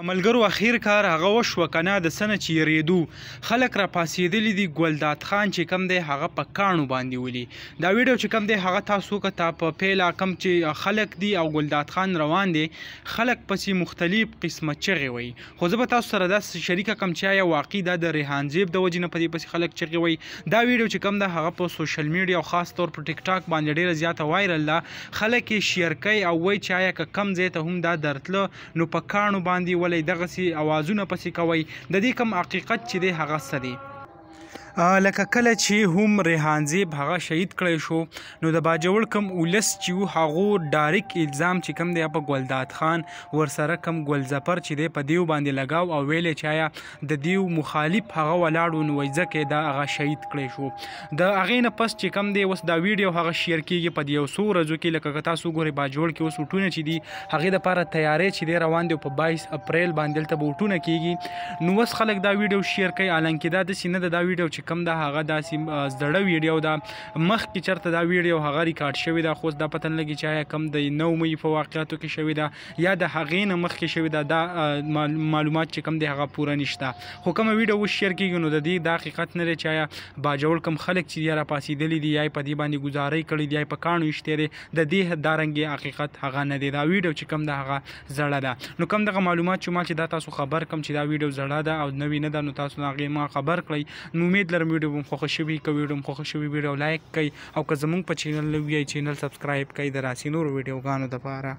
ملګرو اخیر کار هغه وشو کنه د سنه چې یریدو خلک را پاسېدلي دي. ګلداد خان چې کم دی هغه په کاڼو باندې ولي. دا ویډیو چې کم دی هغه تاسو که تا په پیلا کم چې خلک دي او ګلداد خان روان دي، خلک پسې مختلف قسمه چغې وایي. خو زه به تاسو سره دا شریکه کم چې آیا واقعي دا د ریحان زیب د وجې نه په دې پسې خلک چغې وایي. دا ویډیو چې کم ده هغه په سوشل میډیا او خاص طور په ټیک ټاک باندې ډیره زیاته وایرل ده. خلک یې شیر کوي او وایي چې آیا که کم ځای ته هم دا درتله نو په کاڼو باندې ولې دغسې اوازونه پسې کوئ. د دې کوم حقیقت چې دی هغه څه دی؟ لکه کله چې هم ریحان زیب هغه شهید کړی شو نو د باجوړ کم ولس چې وو هغو ډایرک الزام چې کم دی په ګلداد خان ورسره کم ګل ظفر چې دی په دیو باندې لګاو او ویلې چې آیا د دیو مخالف هغه ولاړ و نو وایي ځکه دا هغه شهید کړی شو. د هغې نه پس چې کم دی اوس دا ویډیو هغه شیر کیږي په دې یو څو ورځو کې. لکه که تاسو وګورئ باجوړ کې اوس وټونه چې دي هغې دپاره تیاری چې دی روان دی او په 22 اپریل باندې دلته به وټونه کیږي. نو اوس خلک دا ویډیو شیر کوي، حالانکې دا داسې نه ده. دا ویډیو چې کم ده هغه داسې زړه ویډیو ده، مخکې چرته دا ویډیو هغه ریکارډ شوې ده. خو اوس دا پته نه لګي چې آیا کم د 9 مې په واقعاتو کې شوې ده یا د هغې نه مخکې شوې ده. دا معلومات چې کم دی هغه پوره نشته. خو کومه ویډیو اوس شیر کیږي نو د دې دا حقیقت نه دی چې آیا باجوړ کم خلک چې یا راپاڅېدلي دي یا یې په دې باندې ګزارۍ کړې دي یا یې په کاڼو ویشتی دی، د دې دا رنګې حقیقت هغه نه دی. دا ویډیو چې کم ده هغه زړه ده. نو کم دغه معلومات چې ما چې دا تاسو خبر کم چې دا ویډیو زړه ده او نوې نه ده نو تاسو هغې ما خبر کړئ. نو امید لرم ویډیو به مو خوښه شوي. که ویډیو مو خوښه شوي ویډیو لایک کړئ او که زموږ په چینل نوي یئ چینل سبسکرایب کړئ د راسي نورو ویډیوګانو دپاره.